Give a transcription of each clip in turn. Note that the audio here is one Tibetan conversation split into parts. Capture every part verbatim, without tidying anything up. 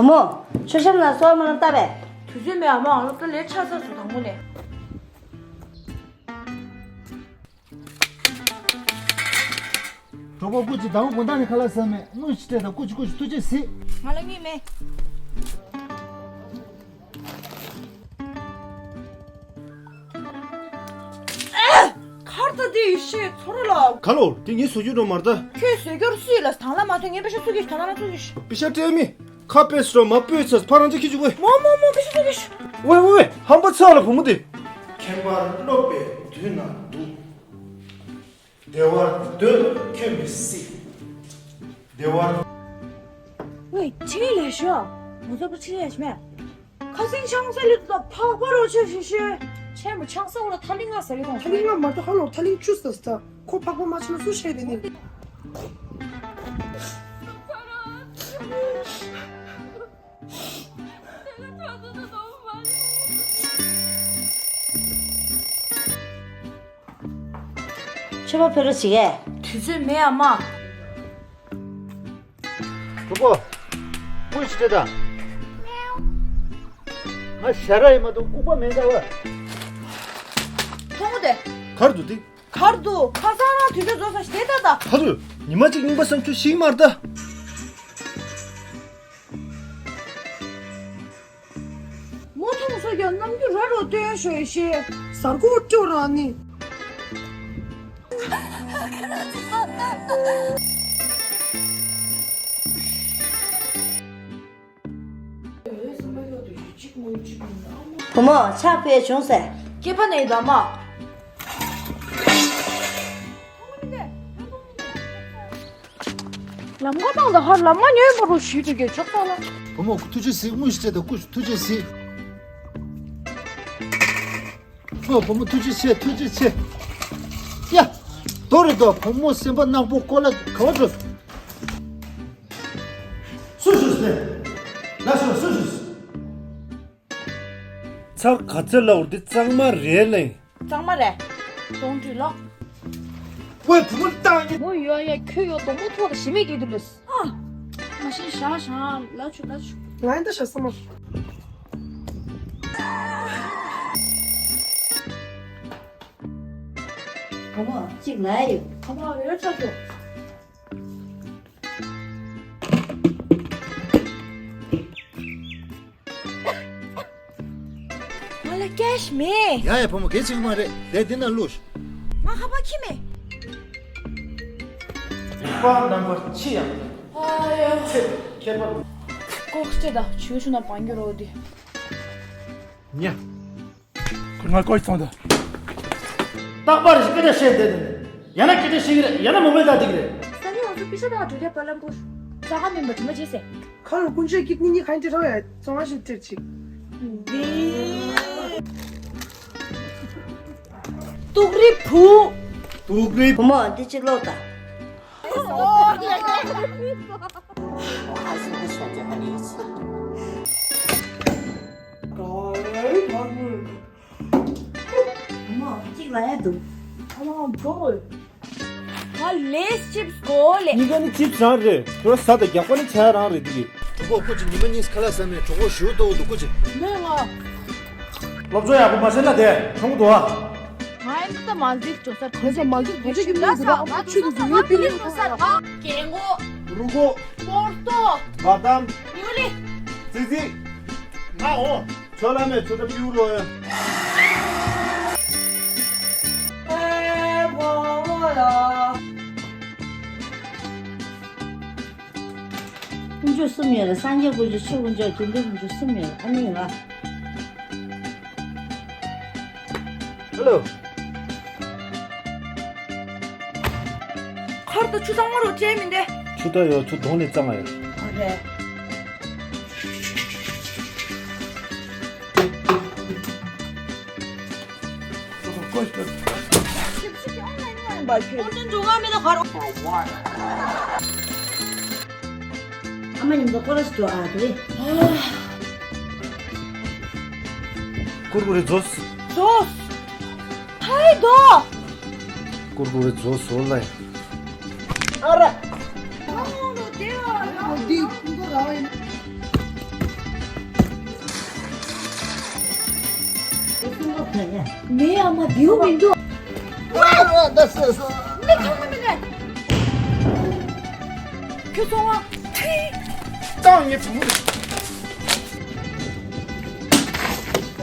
བུ་མོ། མཆོད་བཤམས་ལ་སོ་མ་ལ་ལྟ་བས། དུས་ཚོད་མེད། ཨ་མ་ཨ་ལོ་ད་ལས་ཆགས་ཚར་སོང་དང་པོ་ནས། གྲོགས་པོ་སྐུ་མཁྱེན། ཟླ་བ་དགོང་དག་ནས་ཁ་ལག་ཟ་མེད། དངུལ་ཞིག་སྤྲད་དང་། སྐུ་མཁྱེན་སྐུ་མཁྱེན། ཐུགས་རྗེ་གཟིགས། ང་ལ་དངུལ་མེད། ཨ། གར་ད་དེ་ཡེ་ཤེས་ཚོར་ལ། ག་ལོ། དེ་ངས་བཟོ་རྒྱུ་འགྲོ་མར་ད། ཁྱོད་བཟོ་རྒྱུར་སུས་ལ་དང་བླངས་མ་ཐོན། ངས་པེ་ཤ་སུ་གིས་དང་བླངས་སུ་གིས། པེ་ཤ་སྤྲད་མི། ཁ་པེ་སྲོ་མ་པོས་ཚ་ཕ་རང་ཅག་ཁྱི་ཅུ་ཝེ། མོ་མོ་མོ། པེ་ཤ་སུ་གིས། ཝེ་ཝེ་ཝེ། ཧམ་པ་ཚ་ལ་བུ་མོ་དེ། མཁན་པར་སློབ་པའི་དུས་ན་འདུག་བདེ་བར་སྡོད་ལ་ཁྱོད་མི་སྲིད། བདེ་བར། ཝེ། ཕྲིན་ལས་ཤོག་ང་ཚོ་པ་ཕྲིན་ལས་ཤོག་མེད། ཁ་སེང་ཆང་ས་ལི་ཏོ་ཕག་པ་རོ་ཆེ་ཤི་ཤི། ཆེན་པོ་ཆང་ས་འོ་ལ་ཐ་ལིང་ང་ཟ་གི་དང་། ཐ་ལིང་ང་མ་གཏོགས་ཧ་ལོ་ཐ་ལིང་ཆུ་ས་ས། ཁོ་ཕག་པ་མ་ཆེ་ན་སུ་ཤེས་དེ་ནི། ཆོས་པ་ཕེ་རོ་ཞིག་གས། དུས་ཚོད་མེད་ཨ་མ། གྲོགས་པོ། དངུལ་ཞིག་སྤྲད་དང་། ང་ཞ་ར་ཡིན་མ་གཏོགས་ལྐུགས་པ་མེད་ད་བ། ཐོང་དེ། གར་འདུག་དེ། གར་འདུག་ཁ་སང་རང་དུས་ཚོད་རྫོགས་ས་ཞིག་དེ་ལྟ་ད། ག་རུ། ཉི་མ་གཅིག་རྙིང་པ་བསམ་རྒྱུ་ཞིག་མར་ད། མོ་མཐོང་ས་ཀྱང་རྣམ་འགྱུར་ར་རོ་སྟོན་ཤོད་ཤེས། གཟར་གོ་སྤྲོ་ར་ནི། བུ་མོ་ཕྱག་ཕུལ་བྱུང་ཟེར། སྐྱེས་པ་ནས་ཡོད་དམ། ལམ་ཁ་དང་ད་ཧར་ལམ་ཁ་ཉོས་པ་རུ་ཞུས་དུས་ཀྱི་ཆོག་ས་ལ། བུ་མོ་ཐུགས་རྗེ་གཟིགས། དངུལ་ཞིག་སྤྲད་དང་། སྐུ་ཞིག་ཐུགས་རྗེ་གཟིགས། ཨོ་བུ་མོ་ཐུགས་རྗེ་ཆེ། ཐུགས་རྗེ་ཆེ། ཡ། དོ་རེ་དོ། བུ་མོ་སེམས་པ་ནག་པོ་ཀོ་ལ་ག་བ་འགྲོ། སུ་ཞུས་ཟེར། ལ་སུ་སུ་ཞུས། ཚར་ག་ཚོད་ལ་འུར་དེ་གཙང་མ་རེད་ལེ། གཙང་མ་རེད། གདོང་དྲུད་ལོ། ཝེ་བུ་མོ་བཏང་ཉེ། མོ་ཡོ་ཡ་ཁྱོད་ཡོ་གདོང་མོ་ཐོག་ཏུ་ཞི་མེད་ཀྱི་དུ་ལུས། ཨ། མ་ཤེས་ཤ་ཤ་ལ་ཆུ་ལ་ཆུ། ང་ཡིན་ད་ཤ་ས་མ། བུ་མོ་གཅིག་ལ་ཡོད། བུ་མོ་ཡོད་ཆ་ཆུ། ང་ལ་ཀེཤ་མེད། ཡ་ཡ་བུ་མོ་གལ་ཆེན་པོ་མ་རེད། དེ་འདི་ན་ལུས། ང་ཁ་པར་ཁྱི་མེད། རིག་པ་རྣམ་པར་ཕྱེ་ཡང་། ཨ་ཡོ། ཚེ་ཁྱད་པར། ལྐོག་སྐྱེ་དང་ཆུ་ཆུ་ན་བང་རྒྱུ་རོ་དེ། ཉ། ཁོ་ང་ཀོ་ཙང་ད། རྟག་པར་སྐད་ཆ་བཤད་བསྡད་དེ། ཡང་ན་སྐད་ཆ་བཤད་ཀྱི་རེད། ཡང་ན་མོ་བེལ་ལྟ་བསྡད་ཀྱི་རེད། ས་ནི་ང་ཚོ་པི་ཤ་དང་གྲོས་དེ་པ་ལམ་པུར། ས་ག་མིན་པ་དྲི་མ་བྱེད་སེ། ཁ་ལོ་ཀུན་ཆས་ཀྱི་ནི་ནི་ཁ་ཡིན་ཏེ་རོ་ཡ་ཙོང་བ་ཞིག་སྟེར་ཅིག་ཏུག་རི་བུ། ཏུག་རི། བུ་མོ་འདི་གཅིག་ལོག་ད། བུ་མོ་གཅིག་ལ་ཡ་འདུག་ཨ་མ་འགྲོ། ང་ལེས་ཅིབས་གོ་ལེ། གཉིས་ཀ་ནི་ཅིབས་རང་རེད། དེ་བ་ཟ་དང་རྒྱག་པ་ནི་ཆ་རང་རེད་འདི་གི། གྲོགས་པོ་ཁོ་ཅི་ཉི་མ་གཉིས་ཁ་ལག་ཟ་མེད། གྲོགས་པོ་ཞུ་ཏོ་འདུག་ཁོ་ཅི། མེད་ང་། སློབ་སྦྱོང་ཡག་པོ་མ་བྱས་ན་དེ་ཆུང་དུ་ཨ། ང་ཡིན་ད་མ་གཟིགས་འགྲོ་ས། ཁོ་ཚོ་མ་གཟིགས་ཁོ་ཚོ་གི་མི་འདུག་ཨ་ཆུ་འདུག་ཡོད་པི་ལི་འགྲོ་ས། ཨ་གེ་ངོ་རུ་གོ་པོར་ཏོ་བ་དམ་ཡུ་ལི། ཙི་ཙི། ང་འོ། ཆོ་ལ་མེ་ཆོ་ད་པིའུ་རོ་ཡ། ཨེ་བ་བ་ལ། དཀོན་མཆོག་གསུམ་ཡོད་ལ། སངས་རྒྱས་དཀོན་མཆོག་ཆོས་དཀོན་མཆོག་དགེ་འདུན་དཀོན་མཆོག་གསུམ་ཡོད་ལ། ཨ་ནི་ཡོད་ལ། ཧེ་ལོ། ཁར་དུ་ཆུ་གཙང་མ་རུ་བཅད་མི་འདེ། ཆུ་ད་ཡོད། ཆུ་དོང་ནས་གཙང་བ་ཡོད། ཨ་རེད། ཨ་མ་ཉིན་ཐོ་ཁོ་ར་སི་འགྲོ་ཨ་དེ། ཀུར་ཀུ་རེ་ཛོས། ཛོས། ཧའི་དོ། ཀུར་ཀུ་རེ་ཛོས་སོ་ལ། ཨ་ར། འདི་ཀུར་ཀུ་ར་ཡིན། མེད་ཨ་མ་དེའུ་མི་འདུག་ཨ་ད་སོ་སོ། མི་ཐུང་མི་ནས། ཁྱོད་ཚོ་བ། བཏང་ངེ་བྱུང་།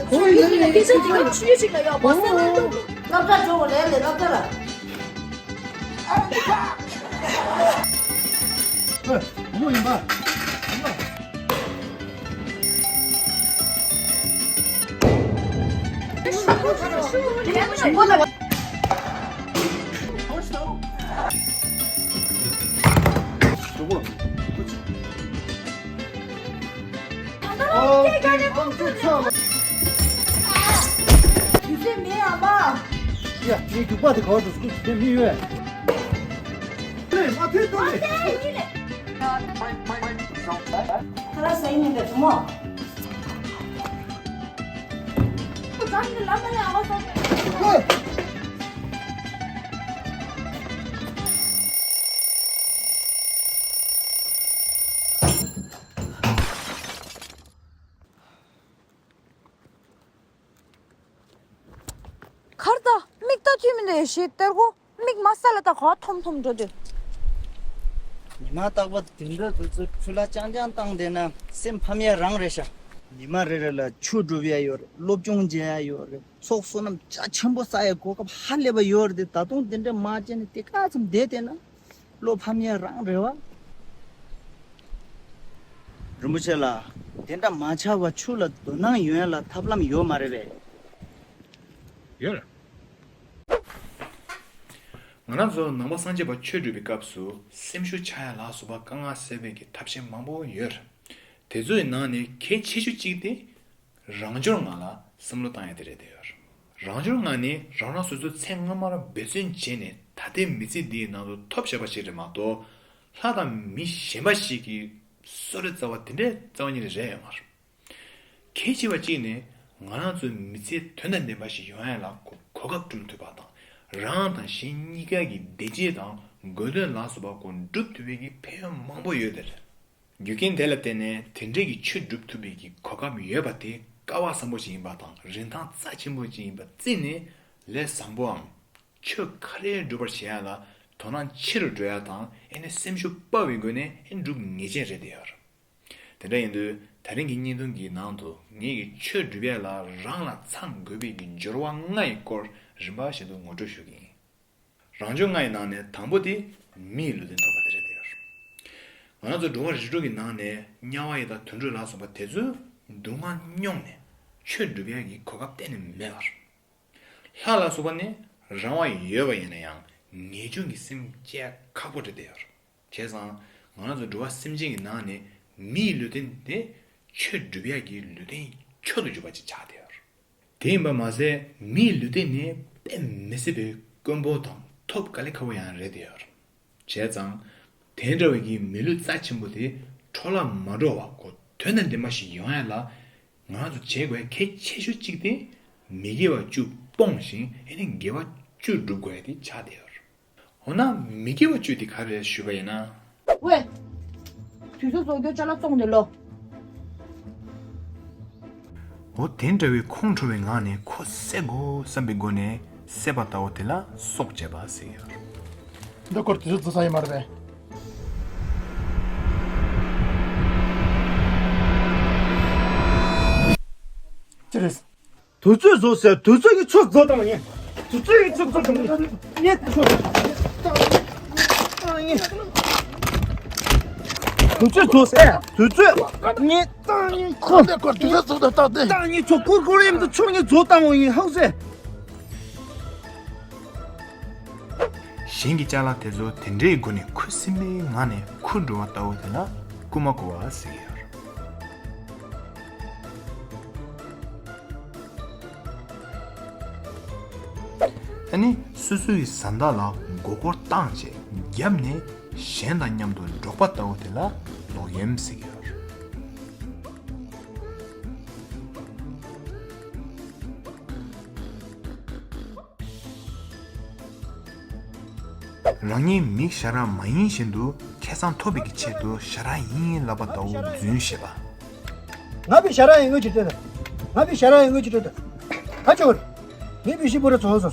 ཁོ་ཡིན་ན་སྐད་ཆ་དེ་ག་ཆུ་ཡོད་ཅིག་ལ་ཡོད་མ་ཟེར་ན་འདུག་སློབ་གྲྭ་འགྲོ་དགོས་ལས་ལས་སློབ་གྲྭ་ལ། ཨ་ནི་ཁ། ཨེ། བུ་མོ་ཡིན་པ། དུས་ཚོད་མེད་ཨ་མ། ཡ། ངའི་རྒྱུག་པ་དེ་ག་བར་དུ་སྐུ་དུས་ཚོད་མི་ཡོད། ཨེ་མ་ཐུག་ཐུག་ལེ། ཁ་ལག་ཟ་ཡི་མིན་པས་བུ་མོ། ཁོ་བྲང་གི་ལམ་མ་ལས་ཨ་བ་ཟ། གར་ད་མིག་ལྟ་ཐུབ་མི་འདུག་ཞེས་སྟེར་གོ། མིག་མ་ས་ལ་ད་ག་ཐོམ་ཐོམ་འགྲོ་འདུག་ཉི་མ་རྟག་པར་དེ་འདྲ་དུས་ཚོད་འཕྲུལ་ལ་རྐྱང་རྐྱང་བཏང་བསྡད་ན་སེམས་ཕམ་ཡ་རང་རེད་ཤག་ཉི་མ་རེ་རེ་ལ་ཆོས་སྒྲུབ་ཡ་ཡོད་རེད། སློབ་སྦྱོང་བྱེད་ཡ་ཡོད་རེད། ཚོགས་བསོད་ནམས་རྒྱ་ཆེན་པོ་བསགས་ཡ་གོ་སྐབས་ཧ་ལས་པ་ཡོད་རེད་དེ། ད་དུང་དེ་འདྲ་མ་བྱས་ནས་དེ་ག་ཙམ་བསྡད་བསྡད་ན། བློ་ཕམ་ཡས་རང་རེད་བ། རིན་པོ་ཆེ་ལགས། དེ་འདྲ་མ་ཆགས་པ་ཆུ་ལ་དོ་སྣང་ཡོང་ཡ་ལ་ཐབས་ལམ་ཡོད་མ་རེད་པས། ཡོད་རེད། ང་རང་ཚོ་ནང་པ་སངས་རྒྱས་པ་ཆོས་སྒྲུབ་པའི་སྐབས་སུ་སེམས་ཤུགས་ཆག་ཡ་ལ་སོགས་པ་དཀའ་ངལ་སེལ་བའི་གི་ཐབས་ཤེས་མང་པོ་ཡོད་རེད། དེ་ཚོའི་ནང་ནས་གལ་ཆེ་ཤོས་གཅིག་དེ། རང་འབྱོར་ལྔ་ལ་བསམ་བློ་བཏང་ཡ་དེ་རེད་དེ་ཡོད། རང་འབྱོར་ལྔ་ནི་རང་རང་སོ་སོའི་ཚེ་སྔ་མར་འབད་བརྩོན་བྱས་ནས་ད་ལྟའི་མི་ཚེ་འདིའི་ནང་དུ་ཐོབ་བཞག་པ་ཞིག་རེད་མ་གཏོགས། ལྷ་དང་མི་གཞན་པ་ཞིག་གིས་གསོལ་རས་སྩལ་བ་དེ་འདྲའི་རྩ་བ་ཉིད་ནས་རེད་ཡོད་མ་རེད། གལ་ཆེ་བ་གཅིག་ནི་ང་རང་ཚོའི་མི་ཚེ་དོན་དང་ལྡན་པ་ཞིག་ཡོང་ཡ་ལ་གོ་གོ་སྐབས་བསྐྲུན་ཐུབ་པ་དང་། རང་དང་གཞན་གཉིས་ཀ་གི་བདེ་སྐྱིད་དང་དགོས་འདོད་ལ་སོགས་པ་གོ་སྒྲུབ་ཐུབ་པའི་གི་ཕན་ཡོན་མང་པོ་ཡོད་དེ་རེད། རྒྱུ་རྐྱེན་དེ་ལ་བརྟེན་ནས་དེ་འདྲའི་གི་ཆོས་སྒྲུབ་ཐུབ་པའི་གི་གོ་སྐབས་ཡོད་པ་དེ་སྐལ་བ་བཟང་པོ་ཞིག་ཡིན་པ་དང་རིན་ཐང་རྩ་ཆེན་པོ་ཞིག་ཡིན་པ་བརྩིས་ནས་ལས་བཟང་པོའམ་ཆོས་ག་རེ་སྒྲུབ་པར་བྱེད་ཡ་ལ་དོ་སྣང་ཆེ་རུ་འགྲོ་ཡ་དང་ཨེ་ནི་སེམས་ཤུགས་སྤར་བའི་སྒོ་ནས་ཨེ་སྒྲུབ་ངེས་ཅན་རེད་དེ་ཡོད། དེ་འདྲ་ཡིན་དུས་ད་རིང་གི་བརྙན་ཐུང་གི་ནང་དུ་ངེད་ཀྱིས་ཆོས་སྒྲུབ་ཡ་ལ་རང་ལ་ཚང་དགོས་པའི་གི་སྦྱོར་བ་ལྔ་ཡི་སྐོར་རིམ་པ་བཞིན་དུ་ངོ་སྤྲོད་ཞུ་གི་ཡིན། རང་སྦྱོར་ལྔ་ཡི་ནང་ནས་དང་པོ་དེ་མིའི་ལུས་རྟེན་ཐོབ་པ་དེ་རེད་དེ། ང་རང་ཚོ་འགྲོ་བ་རིགས་དྲུག་གི་ནང་ནས་དམྱལ་བ་ཡི་དྭགས་དུད་འགྲོ་ལ་སོགས་པ་དེ་ཚོའི་སྡུག་བསྔལ་མྱོང་ནས་ཆོས་སྒྲུབ་ཡ་གི་གོ་སྐབས་གཏན་ནས་མེད་པར། ལྷ་ལ་སོགས་པ་ནི་རང་དབང་ཡོད་པ་ཡིན་ན་ཡང་ངེས་འབྱུང་གི་སེམས་བསྐྱེད་ཁག་པོ་རེད་དེ། བྱས་ཙང་ང་རང་ཚོ་འགྲོ་བ་སེམས་ཅན་གྱི་ནང་ནས་མིའི་ལུས་རྟེན་དེ་ཆོས་སྒྲུབ་ཡ་གི་ལུས་རྟེན་མཆོག་ཏུ་གྱུར་པ་ཅིག་ཆགས་བསྡད་ཡོད། དེ་ཡིན་པ་མ་ཟད་མིའི་ལུས་རྟེན་ནི་དཔེ་མི་སྲིད་པའི་དཀོན་པོ་དང་ཐོབ་དཀའ་ལས་ཁག་པོ་ཡང་རེད་དེ་ཡོད། བྱས་ཙང་དེ་འདྲ་བའི་གི་མི་ལུས་རྩ་ཆེན་པོ་དེ་འཕྲོ་བརླག་མ་འགྲོ་བ་གོ་དོན་དང་ལྡན་པ་ཞིག་ཡོང་ཡ་ལ་ང་རང་ཚོ་བྱེད་དགོས་གལ་ཆེ་ཤོས་གཅིག་དེ་མི་དགེ་བ་བཅུ་སྤོང་ཞིང་ཨེ་ནི་དགེ་བ་བཅུ་སྒྲུབ་དགོས་ཡ་དེ་ཆགས་བསྡད་ཡོད། འོ་ན་མི་དགེ་བ་བཅུ་དེ་ག་རེ་རེད་ཞུས་པ་ཡིན་ན། ཝེ། དུས་ཚོད་རྫོགས་རྒྱུ་ཅ་ལག་བཙོང་ནས་ལོ། འོ་དེ་འདྲ་བའི་ཁོང་ཁྲོ་བའི་ངང་ནས་ཁོ་བསད་དགོས་བསམ་པའི་སྒོ་ནས་བསད་པ་ལྟ་བུ་དེ་ལ་སྲོག་བཅད་པ་ཟེར་གྱི་ཡོད་རེད། འདི་སྐོར་དུས་ཚོད་རྫོགས་ས་ཡིན་མ་རེད་པས། ཅི་རེད། དུས་ཚོད་རྫོགས་ཟེར། དུས་ཚོད་ཀྱི་ཆུ་རྫོགས་བཏང་ངས། དུས་ཚོད་ཀྱི་ཆུ་རྫོགས་བཏང་ངས། ངས་དུས་ཚོད་རྫོགས་ཟེར། དུས་ཚོད་རྫོགས་ཟེར། དུས་ཚོད་ངས་བཏང་ངས་ཁོ། ཁོ་ལས་ཁོ་དུས་ཚོད་རྫོགས་དང་བཏང་སྟེ། བཏང་ངས་ཆུ་ཁུར་ཁུར་ཡིན་དུ་ཆུ་ངས་རྫོགས་བཏང་བ་ཡིན་ཧང་ཟེར། གཞན་གྱི་ཅ་ལག་དེ་ཚོ་དེ་འདྲའི་སྒོ་ནས་ཁུར་སིམ་པའི་ངང་ནས་ཁུར་འགྲོ་བ་ལྟ་བུ་དེ་ལ་རྐུ་མ་རྐུ་བ་ཟེར་གྱི་ཡོད་རེད། ཨ་ནི་སོ་སོའི་བཟའ་ཟླ་ལ་མགོ་སྐོར་བཏང་བྱས་བརྒྱབ་ནས་གཞན་དང་མཉམ་དུ་འགྲོགས་པ་ལྟ་བུ་དེ་ལ་ལོག་གཡེམ་ཟེར་གྱི་ཡོད་རེད། རང་ཉིད་མི་ཞ་ར་མ་ཡིན་བཞིན་དུ་ཁེ་བཟང་ཐོབ་པའི་གི་ཆེད་དུ་ཞ་ར་ཡིན་ལབ་པ་ལྟ་བུ་རྫུན་བཤད་པ། ང་བི་ཞ་ར་ཡིན་ངོས་ཀྱི་སྤྲོད་དོ། ང་བི་ཞ་ར་ཡིན་ངོས་ཀྱི་སྤྲོད་དོ། ཨ་ཅོར། ངའི་བུ་ཤི་པོ་ར་ཚོ་སོ།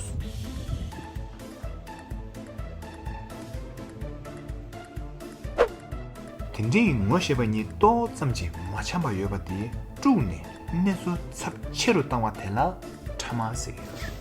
དེ་འདྲའི་ངོ་ཤེས་པ་གཉིས་ཏོག་ཙམ་གྱིས་མ་འཆམ་པ་ཡོད་པ་དེ་དཀྲུགས་ནས་གནས་ཚུལ་ཚབས་ཆེ་རུ་བཏང་བ་དེ་ལ་ཕྲ་མ་ཟེར་གྱི་ཡོད།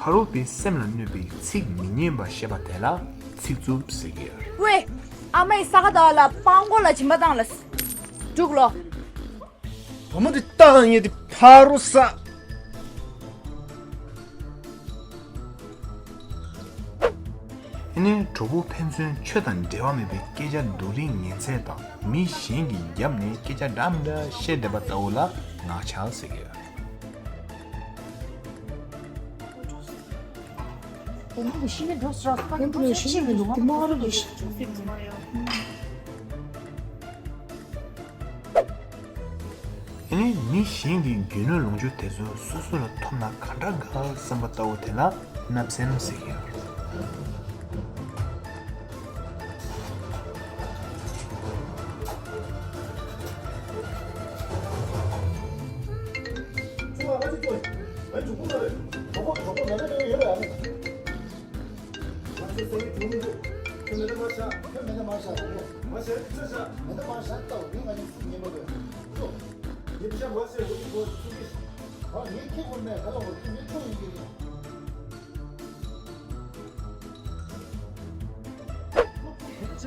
ཕ་རོལ་པོའི་སེམས་ལ་གནོད་པའི་ཚིག་མི་སྙན་པ་བཤད་པ་དེ་ལ་ཚིག་རྩུབ་ཟེར་གྱི་ཡོད། ཝེ། ཨ་མའི་ས་ག་ཟླ་བ་ལ་སྤང་གོ་ལ་སྦྱིན་པ་བཏང་ལ། འགྲུག་ལོ། བུ་མོ་འདི་ལྟ་ག་ཉེ་དེ་ཕ་རོ་ས། ཨ་ནི་གྲོགས་པོ་ཕན་ཚུན་ཆོས་དང་འབྲེལ་བ་མེད་པའི་སྐད་ཆ་རྡུང་རིང་ཉན་ཚད་དང་མི་གཞན་གྱི་རྒྱབ་ནས་སྐད་ཆ་འདྲ་མི་འདྲ་བཤད་བསྡད་པ་ལྟ་བུ་ལ་ངག་འཆལ་ཟེར་གྱི་ཡོད། ཨ་ནི་མི་གཞན་གྱི་རྒྱུ་ནོར་ལོངས་སྤྱོད་དེ་ཚོ་སོ་སོ་ལ་ཐོབ་ན་ག་འདྲ་དགའ་བསམ་པ་ལྟ་བུ་དེ་ལ་བརྣབ་སེམས་ཟེར་གྱི་ཡོད།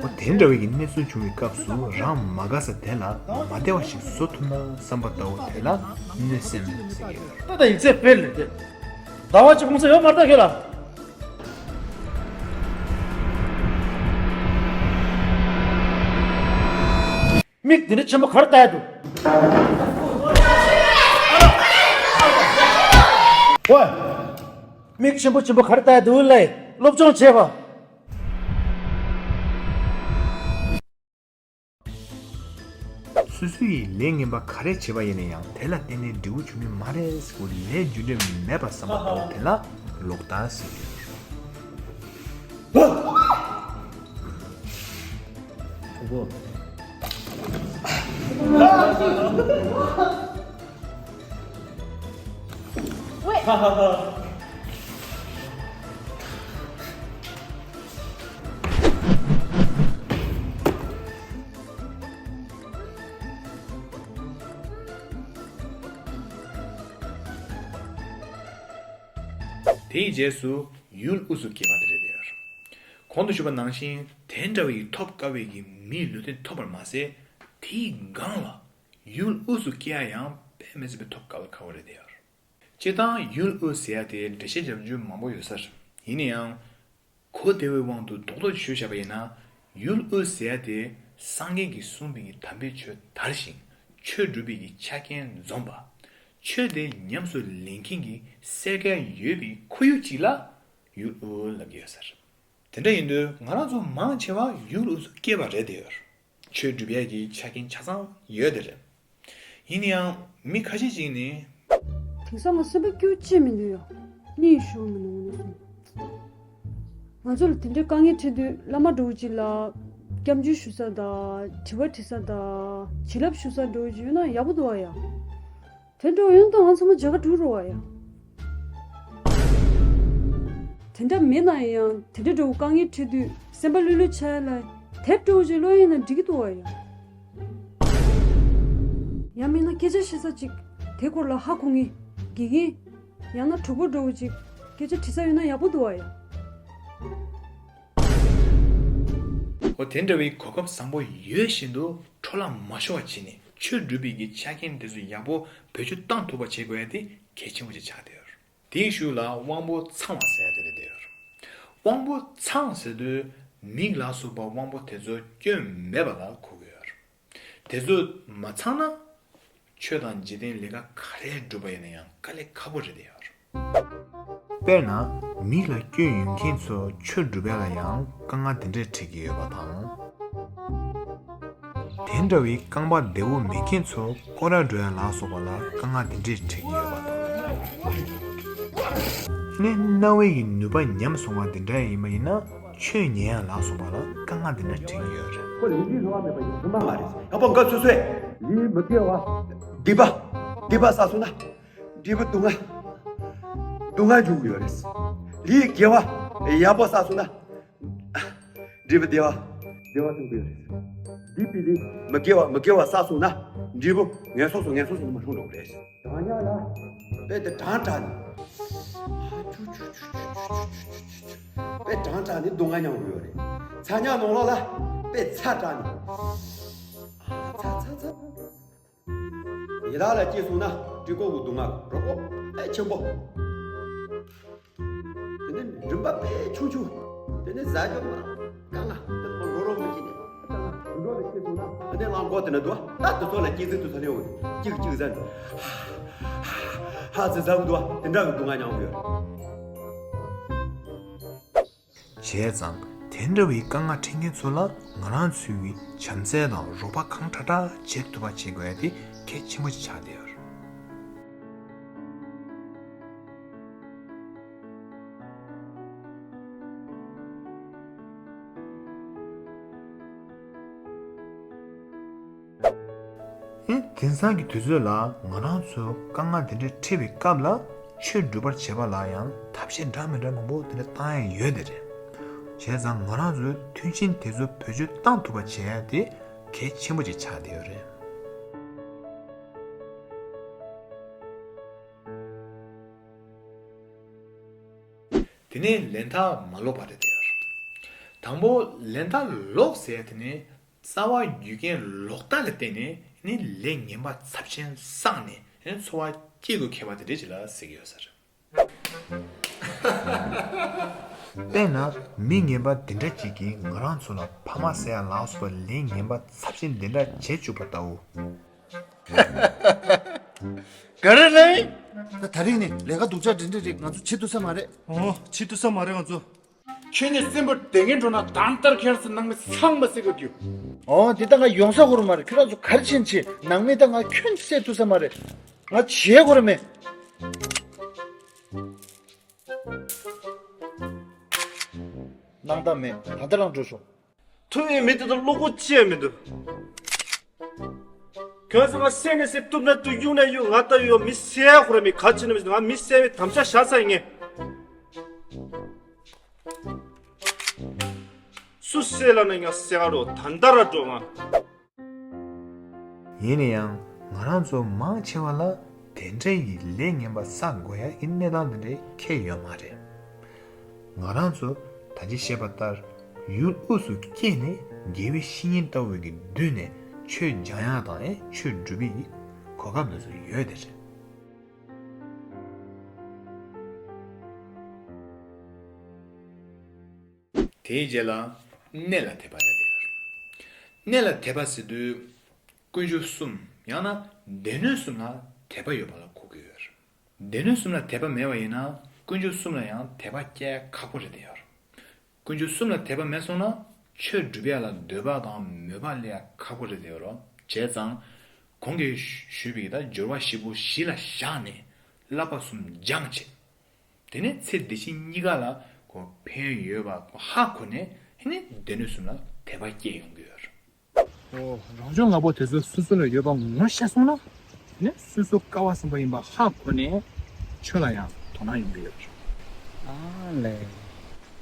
འོ་དེ་འདྲ་བའི་གི་གནས་ཚུལ་བྱུང་བའི་སྐབས་སུ་རང་མ་དགའ་ས་དེ་ལ་མ་བདེ་བ་ཞིག་བཟོ་ཐུབ་ན་བསམ་པ་ལྟ་བུ་དེ་ལ་གནོད་སེམས་ཟེར་གྱི་ཡོད། ད་ད་ཡིག་ཚད་སྤེལ་ལས་དེ། ཟླ་བ་གཅིག་གོང་ས་ཡོད་མ་རེད་ད་ཁྱོད་ལ། མིག་འདི་འདྲ་ཆེན་པོ་ག་རེ་ལྟ་ཡ་འདུག་ཝེ། མིག་ཆེན་པོ་ཆེན་པོ་ག་རེ་ལྟ་ཡ་འདུག་ལས་སློབ་སྦྱོང་བྱས་པ། སོ་སོ་ཡིས་ལས་ངན་པ་ག་རེ་བྱས་པ་ཡིན་ན་ཡང་དེ་ལ་བརྟེན་ནས་འབྲས་བུ་འབྱུང་ནི་མ་རེད་ཟེར་བའི་ལས་རྒྱུ་འབྲས་མེད་པ་བསམ་པ་ལྟ་བུ་དེ་ལ་ལོག་ལྟ་ཟེར་གྱི་ཡོད། དེའི་རྗེས་སུ་ཡུལ་དབུས་སུ་སྐྱེས་པ་དེ་རེད་དེ། གོང་དུ་ཞུས་པ་ནང་བཞིན་དེ་འདྲ་བའི་ཐོབ་དཀའ་བའི་གི་མིའི་ལུས་རྟེན་ཐོབ་པར་མ་ཟད། དེའི་སྒང་ལ་ཡུལ་དབུས་སུ་སྐྱེ་ཡ་ཡང་དཔེ་མི་སྲིད་པའི་ཐོབ་དཀའ་བའི་ཁ་བ་རེད་དེ། སྤྱིར་བཏང་ཡུལ་དབུས་ཟེར་ཡ་དེ་འགྲེལ་བཤད་རྒྱབ་རྒྱུ་མང་པོ་ཡོད་ས་རེད། ཡིན་ན་ཡང་། གོ་བདེ་བའི་དབང་དུ་རྡོག་རྡོག་ཞུས་བཞག་པ་ཡིན་ན། ཡུལ་དབུས་ཟེར་ཡ་དེ་སངས་རྒྱས་ཀྱིས་གསུངས་པའི་གི་དམ་པའི་ཆོས་དར་ཞིང་ཆོས་སྒྲུབ་པའི་གི་ཆ་རྐྱེན་འཛོམས་པ། ཆོས་དེ་ཉམས་སུ་ལེན་མཁན་གྱི་སེར་སྐལ་ཡོད་པའི་ཁོར་ཡུག་ཅིག་ལ་ཡུལ་དབུས་ལབ་ཀྱི་ཡོད་ས་རེད། དེ་འདྲ་ཡིན་དུས་ང་རང་ཚོ་མང་ཆེ་བ་ཡུལ་དབུས་སུ་སྐྱེས་པ་རེད་དེ། ཆོས་སྒྲུབ་ཡས་ཀྱི་ཆ་རྐྱེན་ཆ་ཚང་ཡོད་དེ་རེད། ཡིན་ན་ཡང་མི་ཁ་ཤས་ཅིག་ནི། དེང་སང་ང་སེམས་པ་སྐྱིད་པོ་ཅིག་མི་འདུག་ཡ། གཉིད་ཤོར་མི་འདུག་ངོ་ནས་སོང་། ང་ཚོ་ལ་དེ་འདྲའི་དཀའ་ངལ་འཕྲད་དུས་བླ་མ་འདྲ་བོ་ཅིག་ལ་སྐྱབས་འཇུག་ཞུ་ས་དང་དྲི་བ་དྲི་ས་དང་བྱིན་རླབས་ཞུ་ས་འདྲ་བོ་ཅིག་ཡོད་ན་ཡག་པོ་འདུག་བ་ཡ། དེ་འདྲ་ཡོང་དུས་ང་ཚང་མ་མཇལ་ཁ་གྲུབ་རོགས་ཡ། དེ་འདྲ་མེད་ན་ཡང་དེ་འདྲ་འདྲ་བོ་དཀའ་ངལ་འཕྲད་དུས་སེམས་པ་ལྷོད་ལྷོད་ཆགས་ཡ་ལ་དེབ་འདྲ་བོ་ཅིག་ཀློག་ཡིན་ན་འགྲིག་གི་འདུག་བ་ཡ། ཡང་མིན་ན་སྐད་ཆ་བཤད་ས་ཅིག་དེ་སྐོར་ལ་ཧ་གོ་མཁན་དགེ་རྒན་ཡང་ན་གྲོགས་པོ་འདྲ་བོ་ཅིག་སྐད་ཆ་དྲི་ས་ཡོད་ན་ཡག་པོ་འདུག་བ་ཡ། འོ་དེ་འདྲ་བའི་གོ་སྐབས་བཟང་པོ་ཡོད་བཞིན་དུ་འཕྲོ་བརླག་མ་ཤོར་བ་བྱས་ནས་ཆོས་སྒྲུབ་པའི་གི་ཆ་རྐྱེན་དེ་ཚོ་ཡག་པོ་བེད་སྤྱོད་བཏང་ཐུབ་པ་བྱེད་དགོས་ཡ་དེ་གལ་ཆེན་པོ་ཞིག་ཆགས་བསྡད་ཡོད། དེའི་གཞུག་ལ་དབང་པོ་ཚང་བ་ཟེར་ཡ་དེ་རེད་བསྡད་ཡོད། དབང་པོ་ཚང་ཟེར་དུས་མིག་ལ་སོགས་པ་དབང་པོ་དེ་ཚོ་སྐྱོན་མེད་པ་ལ་གོ་གི་ཡོད། དེ་ཚོ་མ་ཚང་ན་ཆོས་དང་འཇིག་རྟེན་ལས་ཀ་ག་རེ་སྒྲུབ་པ་ཡིན་ན་ཡང་དཀའ་ལས་ཁག་པོ་རེད་བསྡད་ཡོད། དཔེར་ན་མིག་ལ་སྐྱོན་ཡོད་མཁན་ཚོ་ཆོས་སྒྲུབ་ཡ་ལ་ཡང་དཀའ་ངལ་དེ་འདྲས་འཕྲད་ཀྱི་ཡོད་པ་དང་། དེ་འདྲ་བའི་རྐང་པ་བདེ་བོ་མེད་མཁན་ཚོ་སྐོར་ར་འགྲོ་ཡ་ལ་སོགས་པ་ལ་དཀའ་ངལ་དེ་འདྲས་འཕྲད་ཀྱི་ཡོད་པ་དང་། ནི་རྣ་བའི་གི་ནུས་པ་ཉམས་སོང་བ་དེ་འདྲ་ཡིན་པ་ཡིན་ན། ཆོས་ཉན་ཡ་ལ་སོགས་པ་ལ་དཀའ་ངལ་དེ་འདྲ་འཕྲད་ཀྱི་ཡོད་རེད། ཁོ་ལས་འདི་རོ་བ་མེད་པ་ཡིན་ཁོ་མ་མ་རེད། ཡག་པོ་འགའ་སོ་སོས། ལས་མི་དགེ་བ། སྡིག་པ། སྡིག་པ་བསགས་སོང་ན། འབྲས་བུ་སྡུག་བསྔལ། སྡུག་བསྔལ་འབྱུང་གི་ཡོད་རེད། ལས་དགེ་བ། ཡག་པོ་བསགས་སོང་ན། འབྲས་བུ་བདེ་བ། བདེ་བ་འབྱུང་གི་ཡོད་རེད། འདི་པི་ལི་མི་དགེ་བ་མི་དགེ་བ་བསགས་སོང་ན། འབྲས་བུ་ངན་སོང་སོང་ངན་སོང་སོང་མ་ཤོང་འགྲོ་གི་རེད། གྲང་ཉག་ལ། དཔེ་དེ་གྲང་དྲགས་ནས། དཔེ་གྲང་དྲགས་ནས་སྡུག་བསྔལ་མྱོང་གི་ཡོད་རེད། ཚ་ཉག་ནང་ལོགས་ལ། དཔེ་ཚ་དྲགས་ནས། ཚ་ཚ་ཚ། ཡི་དྭགས་ལ་སྐྱེས་སོང་ན་སྤྲུལ་སྐུ་གི་སྡུག་བསྔལ་རོ་ཁོག་དཔེ་ཆེན་པོ། དེ་ནས་མགྲིན་པ་དཔེ་ཆུང་ཆུང་། དེ་ནས་ཟ་རྒྱུ་མ་དཀའ་ངལ་དེ་ཚོ་རོ་རོ་མི་བྱེད་ནས་དཀའ་ངལ་དུད་འགྲོ་ལ་སྐྱེས་སོང་ན། དེ་ནས་རླངས་འཁོར་དེ་ན་འདུག་ད་དེ་ཚོ་ལ་སྐྱེ་ཚིག་དུ་ས་ལེའུ་གཅིག་གཅིག་ཟ་ནས་ཧ་ཧ་ཧ་ཟི་ཟ་གི་འདུག་དེ་འདྲ་གི་སྡུག་བསྔལ་མྱོང་གི་ཡོད། བྱས་ཙང་དེ་འདྲ་བའི་དཀའ་ངལ་འཕྲད་མཁན་ཚོ་ལ་ང་རང་ཚོས་བྱམས་བརྩེ་དང་རོགས་པ་གང་དྲག་དྲག་བྱེད་ཐུབ་པ་བྱེད་དགོས་ཡ་དེ་གལ་ཆེན་པོ་ཞིག་ཆགས་བསྡད་ཡོད་རེད། ཨེ། དེང་སང་གི་དུས་ཚོད་ལ་ང་རང་ཚོ་དཀའ་ངལ་དེ་འདྲ་འཕྲད་པའི་སྐབས་ལ་ཆོས་སྒྲུབ་པར་བྱེད་པ་ལ་ཡང་ཐབས་ཤེས་འདྲ་མི་འདྲ་མང་པོ་དེ་འདྲ་བཏང་ཡ་ཡོད་དེ་རེད། བྱས་ཙང་ང་རང་ཚོས་མཐུན་རྐྱེན་དེ་ཚོ་བེད་སྤྱོད་བཏང་ཐུབ་པ་བྱེད་ཡ་དེ་གལ་ཆེན་པོ་ཅིག་ཆགས་བསྡད་ཡོད་རེད། དེ་ནས་ལན་ཐག་མ་ལོག་པ་རེད་དེ། དང་པོ་ལན་ཐག་ལོག་ཟེར་དེ་ནི་རྩ་བ་རྒྱུ་རྐྱེན་ལོག་ལྟ་ལ་བརྟེན་ནས་ནི་ལས་ངན་པ་ཚབས་ཆེན་བསགས་ནས་ནི་འཚོ་བ་སྐྱེལ་དགོས་ཁེལ་བ་དེ་འདྲ་ཅིག་ལ་ཟེར་གྱི་ཡོད་ས་རེད། དཔེར་ན་མི་ངན་པ་དེ་འདྲ་ཅིག་གིས་ང་རང་ཚོ་ལ་ཕ་མ་ཟེར་ཡ་ལ་སོགས་པ་ལས་ངན་པ་ཚབས་ཆེན་དེ་འདྲ་བྱེད་བཅུག་པ་ལྟ་བུ། ག་རེ་རེད། ད་ད་རིང་ནས་ལས་ཀ་སྡུག་ཅག་འདྲ་འདྲ་རེད། ང་ཚོ་བྱེད་ཐུབ་ས་མ་རེད། ཨོ། བྱེད་ཐུབ་ས་མ་རེད་ང་ཚོ། ཁྱོད་ནི་སེམས་པ་བདེ་ངན་འགྲོ་ན་དང་ལྟར་ཁྱེར་སོང་ནང་མི་ཚང་མ་སེ་ག་རྒྱུ། ཨོ་དེ་ད་ང་ཡོང་ས་ཧོར་མ་རེད། ཁྱོད་རང་ཚོ་ག་རེ་བྱེད་བྱེད། ནང་མི་ད་ང་ཁྱོད་སེ་ཐུབ་ས་མ་རེད། ང་བྱེད་དགོས་རེད་མེད། སྣང་དག་མེད། ད་ལྟ་རང་འགྲོ་ཤོག་ཐུ་ཡི་མི་དེ་དང་བློ་ཁོག་ཅི་ཡང་མི་འདུག་ཁྱོད་ཚོ་ང་སེ་ནས་སེ་གཏུབ་ན་གཏུབ། གཡུག་ན་གཡུག་ང་ལྟ་ཡོད་མི་སེ་ཁོ་ར་མི་ག་ཅི་ན་མི་ང་མི་སེ་བའི་དམ་བཅའ་བཞག་ས་ཡིན་ངེས། སུ་སེ་ལ་ན་ང་སེ་ག་རོ་ད་ལྟ་ར་འགྲོ་ང་། ཡིན་ན་ཡང་ང་རང་ཚོ་མང་ཆེ་བ་ལ་དེ་འདྲའི་ལས་ངན་པ་བསགས་དགོས་ཡ་གི་གནས་སྟངས་དེ་འདྲའི་ཁེལ་ཡོད་མ་རེད། ང་རང་ཚོ་ད་ཅི་བཤད་པ་ལྟར་ཡུལ་དབུས་སུ་སྐྱེས་ནས་དགེ་བའི་བཤེས་གཉེན་ལྟ་བུ་གི་མདུན་ནས་ཆོས་སྦྱང་ཡ་དང་ཆོས་སྒྲུབ་པའི་གོ་སྐབས་དེ་ཚོ་ཡོད་དེ་རེད། དེའི་རྗེས་ལ་གནས་ལ་དད་པ་རེད་དེ། གནས་ལ་དད་པ་ཟེར་དུས་དཀོན་མཆོག་གསུམ་ཡང་ན་སྡེ་སྣོད་གསུམ་ལ་དད་པ་ཡོད་པ་ལ་གོ་གི་ཡོད། སྡེ་སྣོད་གསུམ་ལ་དད་པ་མེད་པ་ཡིན་ན་དཀོན་མཆོག་གསུམ་ལ་ཡང་དད་པ་སྐྱེ་ཁག་པོ་རེད་དེ། དཀོན་མཆོག་གསུམ་ལ་དད་པ་མེད་སོང་ན་ཆོས་སྒྲུབ་ཡ་ལ་འདོད་པ་དང་མོས་པ་སླེབས་ཡ་ཁག་པོ་རེད་དེ། བྱས་ཙང་གོང་གི་ཞུས་པའི་ད་སྦྱོར་བ་བཞི་པོ་གཞི་ལ་བཞག་ནས་བསླབ་པ་གསུམ་སྦྱངས་བྱས། དེ་ནས་ཚེ་འདི་ཕྱི་གཉིས་ཀ་ལ་གོ་ཕན་ཡོད་པ་གོ་ཧ་གོ་ནས་ཨ་ནི་སྡེ་སྣོད་གསུམ་ལ་དད་པ་སྐྱེ་ཡོང་གི་ཡོད་རེད། ཨོ། རང་བྱུང་ལྔ་པོ་དེ་ཚོ་སོ་སོ་ལ་ཡོད་པ་ངོ་ཤེས་སོང་ན་ཨ་ནི་སོ་སོ་སྐལ་བ་བཟང་པོ་ཡིན་པ་ཧ་གོ་ནས་ཆོས་ལ་ཡང་དོ་སྣང་ཡོང་གི་ཡོད་རེད། ཨ་ལས།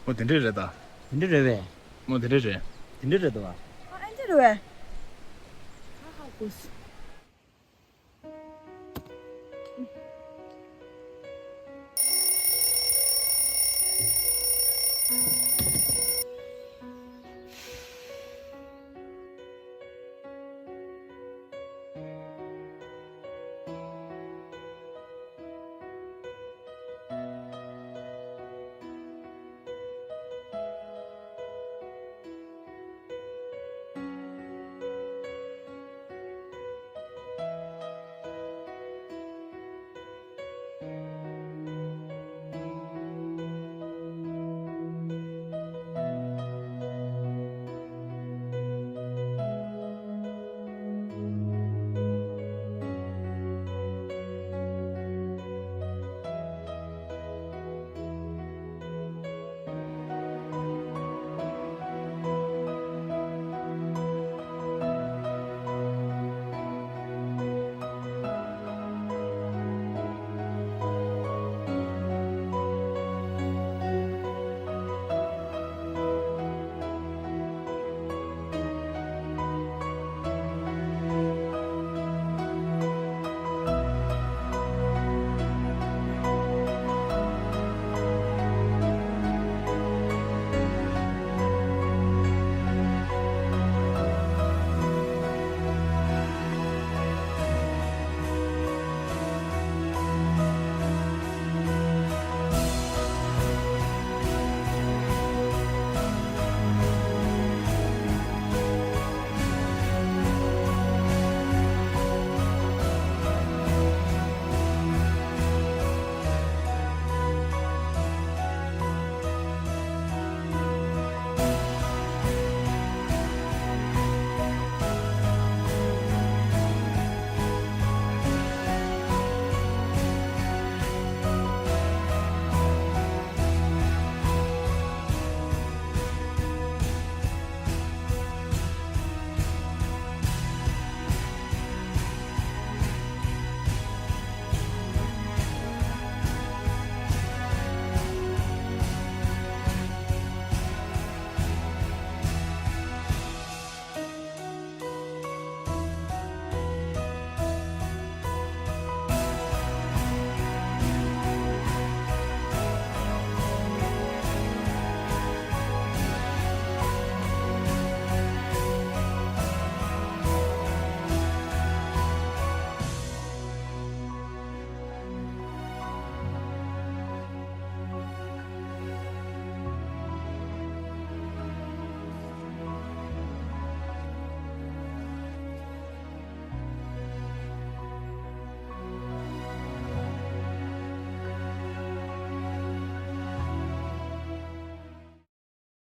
ཨོ་དེ་འདྲས་རེད་ད། དེ་འདྲས་རེད་པས། ཨོ་དེ་འདྲས་རེད། དེ་འདྲས་རེད་དོ། ཨ་ཨེ་འདྲས་རེད་པས། ཧ་ཧ་གོ་སོང་།